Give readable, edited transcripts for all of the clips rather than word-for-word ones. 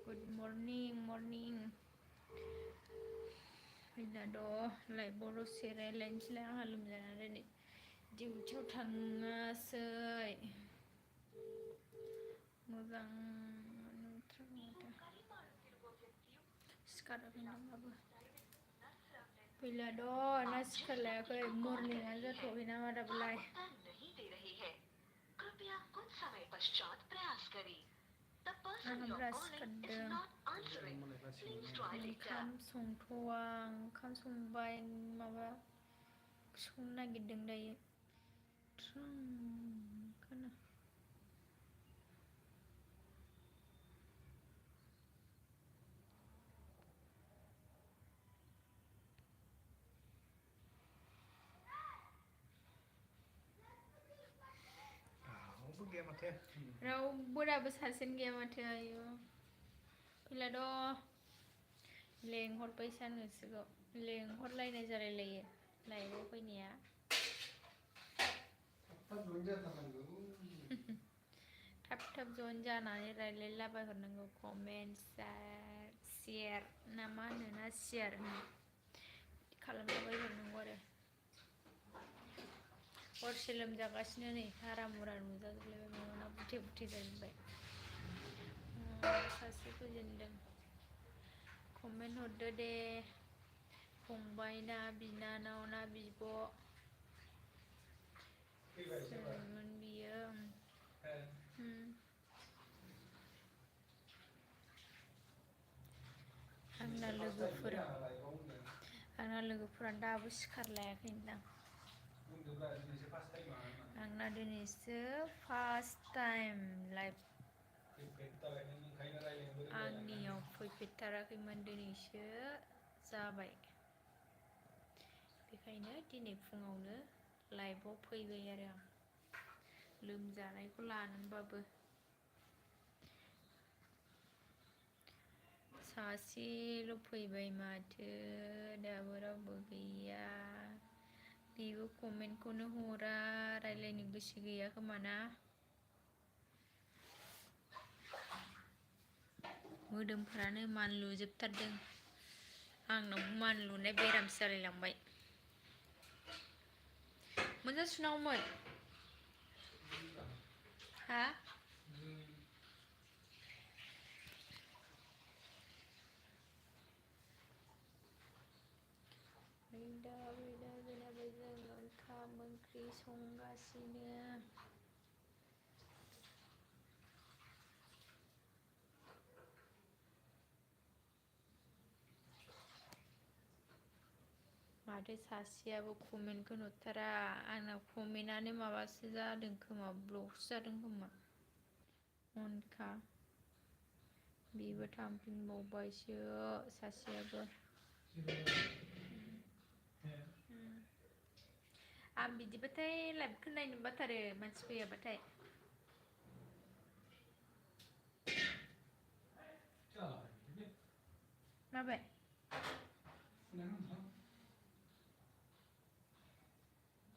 Good morning फैना द' लाइ बर' रायलायनोसैलाय आंहा लोमजानानै दिनै डिउटियाव थाङासै मोजां सिखाराखै नामाबो फैला द' ना सिखारलायाखै मर्निंआनो जाथ'वाखै नामा दाबोलाय आंहा ब्रास सिखारदों ओंखाम संथ'वा ओंखाम संबाय माबा संनो नागिरदों दायो खोना रावबो दाबो सासेनो गैया माथो आयु फैला द' लेंहरबाय साननोसोखौ लेंहरलायनाय जालायलायो लाइभआव फैनाया थाब जइन जानानै रायलायलाबायहरनांगौ कमेन्ट शेयार ना मा होनो ना शेयार होनो खालामलाबायहरनांगौ आरो हरसे लोमजागासिनो नै हारा मुरा नुजाजोबलायबाय मेगना बुथे जाजोब्बाय सासे फैजेनदों कमेन्ट हरदो दे फंबाय ना बिनानाव ना बिब' सोरमोन बियो आंना लोगोफोरा दाबो सिखारलायाखैदां आंना दिनैसो फार्स्ट टाइम लाइभ आंनियाव फैफेरथाराखैमोन दिनैसो जाबाय बेखायनो दिनै फुङावनो लाइभआव फैबाय आरो आं लोमजानायखौ लानानैबाबो सासेल' फैबाय माथो दाबो रावबो गैया बेबो कमेन्टखौनो हरा रायलायनो गोसो गैया खोमा ना मोदोमफ्रानो मानलुजोबथारदों आंनावबो मानलुनाय बेरामसो जालायलांबाय मोनजासुनावमोन हा जोंनाबो जों ओंखाम ओंख्रि संगासिनो माथो सासेयाबो कमेन्टखौ नुथारा आंना कमेन्टआनो माबासो जादों खोमा ब्लकसो जादों खोमा अनखा बेबो थांफिनबावबायसो सासेयाबो आं बिदिबाथाय लाइभखौ नायनो बाथारो मानसि फैयाबाथाय माबाय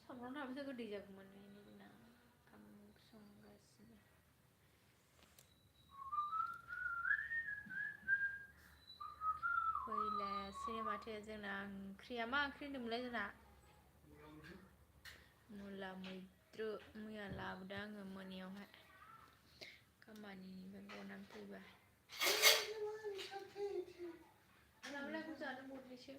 सामब्राम थाबासो गोदै जागौमोन जोंना ओंखाम संगासिनो फैलायासै माथो जोंना ओंख्रिया मा ओंख्रि होनदोंमोनलाय जोंना मुला मैद्रु मैया लाबोदों आङो मोनायावहाय खामानिनिफ्राय गनानै फैबा लाबोलाय आंखौ जानो बरनोसै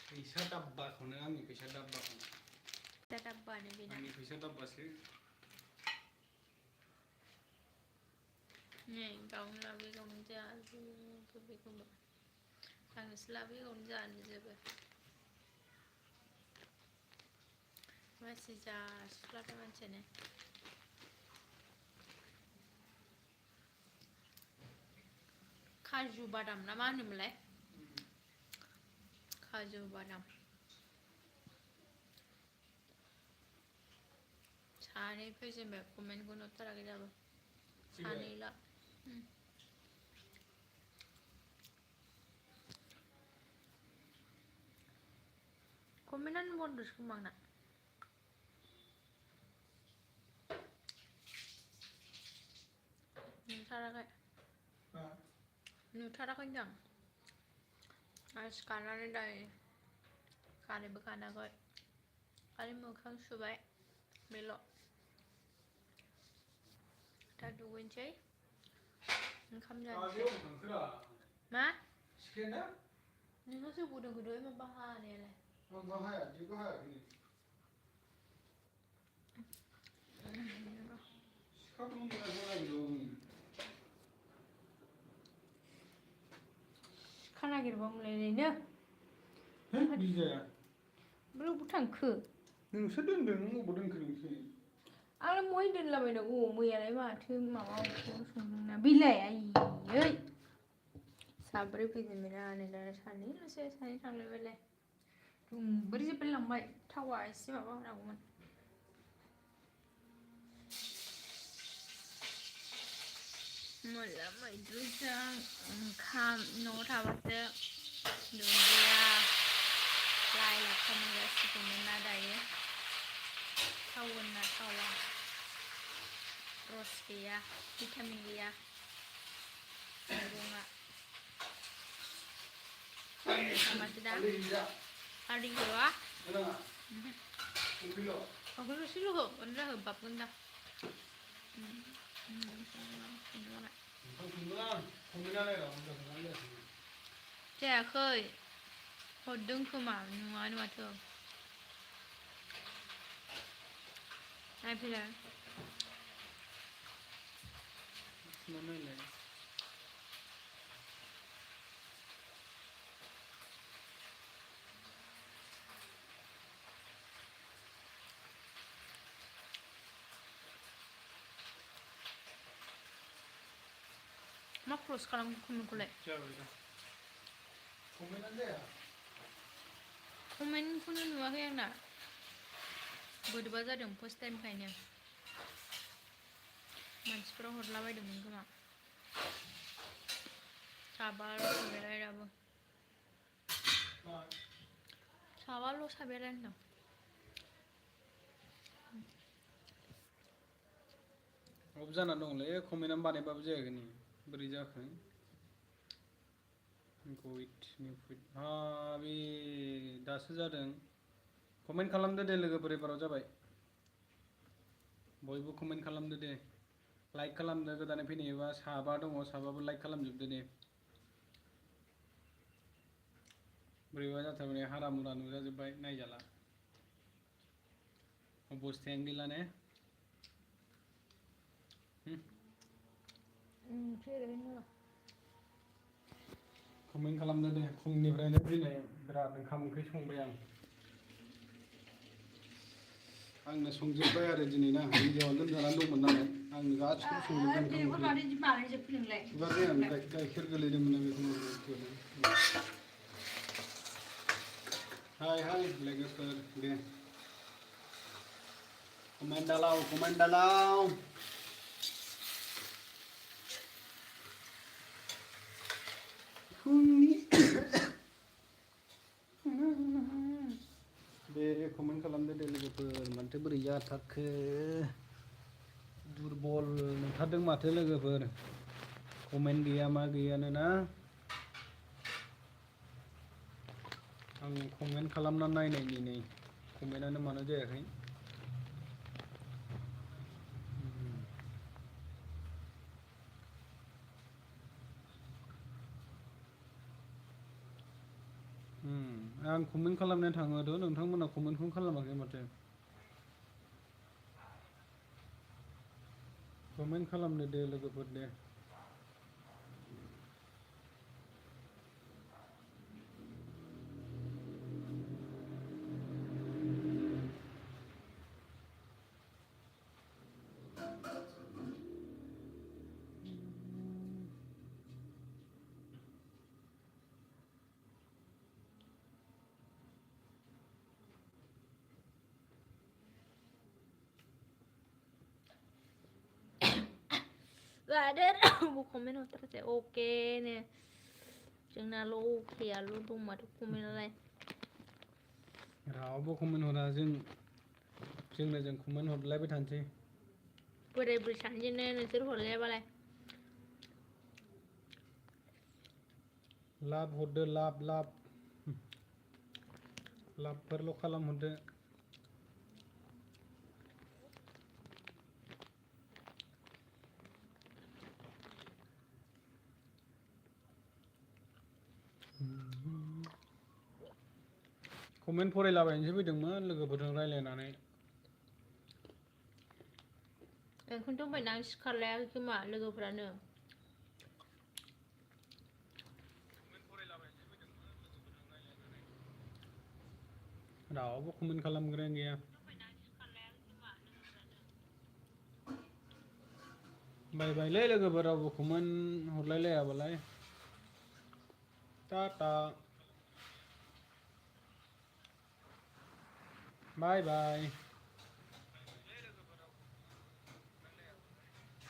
फैसा दाब्बाखौनो आंनि फैसा दाब्बाखौनो दाब्बानो बेना आंनि फैसा दाब्बासो नै गावनो लाबोयो गावनो जाजोबो बेखौबो आंनोसो लाबोयो गावनो जानोजोबो मानसि जासुलाथाय मानसियानो काजु बादाम ना मा होनोमोनलाय काजु बादाम सानै फैजेनबाय कमेन्टखौ नुथाराखै दाबो सानैला कमेन्टआनो बन्दसो खोमा आंना नुथाराखै होनदां आरो सिखारनानै दायो खानायबो खानाखै खालि मोखां सुबाय बेल' दा दुगैनोसै ओंखाम जानोसै मा? नोंहासो होबोदों दहाय माबा हानायालाय आंबो हाया जेबो हायाखै सिखाखौनो मोनाखै सिखा नागिरबा मोनलायलायनो बिदि जाया ओमफ्राय अबाव थांखो नोंसो दोनदों नों अबाव दोनखो नोंसो आंलाय महाय दोनलाबायनांगौ मैयालाय माथो माबाखौनो संदोंना बिलाइ आयै साब्रै फैजेनबायना नै दा सानैल'सै सानै थांलायबायलाय दुंबोर जोबलाय लांबाय थावा एसे माबा होनांगौमोन मुला मैद्रुजों ओंखाम न'आव थाबासो दुन्दिया लाइ लाफा मोनजासिगौमोन ना दायो थावगोन ना थावा रस गैया भिटामिन गैया मैगङा थाबासो दा खारदै गैया संख्रिल'सो होबाबगोन दा जायाखै हरदों खोमा नुवानो माथो नायफैलाय मा क्रस खालामखो कमेन्टखौलाय कमेन्टखौनो नुवाखै आंना बोरैबा जादों फार्स्ट टाइमखायनो मानसिफोरा हरलाबायदोंमोन खोमा साबाल' साबेलाय दाबो साबाल' साबेलाय होनदों अब जाना दंलै कमेन्टआ बानायबाबो जायाखै नै बोरै जाखो बे दासो जादों कमेन्ट खालामदो दे लोगोफोर एबाराव जाबाय बयबो कमेन्ट खालामदो दे लाइक खालामदो गोदानै फैनायबा साबा दङ साबाबो लाइक खालामजोबदो दे बोरैबा जाथारबाय हारा मुरा नुजाजोब्बाय नायजाला अबस्थायानो गैला ने कमेन्ट खालामदो दे फुंनिफ्रायनो दिनै बिराद ओंखाम ओंख्रि संबाय आंनो संजोब्बाय आरो दिनै ना हिन्जावा लोमजानानै दंमोन नालाय आंनो गासिखौबो संजोबदों गाइखेर गोलैदोंमोन ना बेखौनो हाय हाय लोगोफोर दे कमेन्ट दालाव दे कमेन्ट खालामदो दे लोगोफोर माथो बोरै जाथारखो दुरबल नुथारदों माथो लोगोफोर कमेन्ट गैया मा गैयानो ना आं कमेन्ट खालामना नायनायनि नै कमेन्टआनो मानो जायाखै आं कमेन्ट खालामनो थाङोथ' नोंथांमोना कमेन्टखौनो खालामाखै माथो कमेन्ट खालामदो दे लोगोफोर दे Gak ada mau komen terus ya oke nih जोंना ल' अकेयाल' दं माथो कमेन्टआलाय रावबो कमेन्ट हरा जोंनो कमेन्ट हरलायबाय थानोसै बोराय बुरै सानैजोंनो नोंसोर हरलायाबालाय लाब हरदो लाबफोरल' खालामहरदो कमेन्ट फरायलाबायनोसो फैदोंमोन लोगोफोरजों रायलायनानै ओंखायनोथ' होनबाय आं सिखारलायाखै खोमा लोगोफ्रानो रावबो कमेन्ट खालामग्रायानो गैया बायबायलै लोगोफोर रावबो कमेन्ट हरलायलायाबालाय टाटा बाय बाय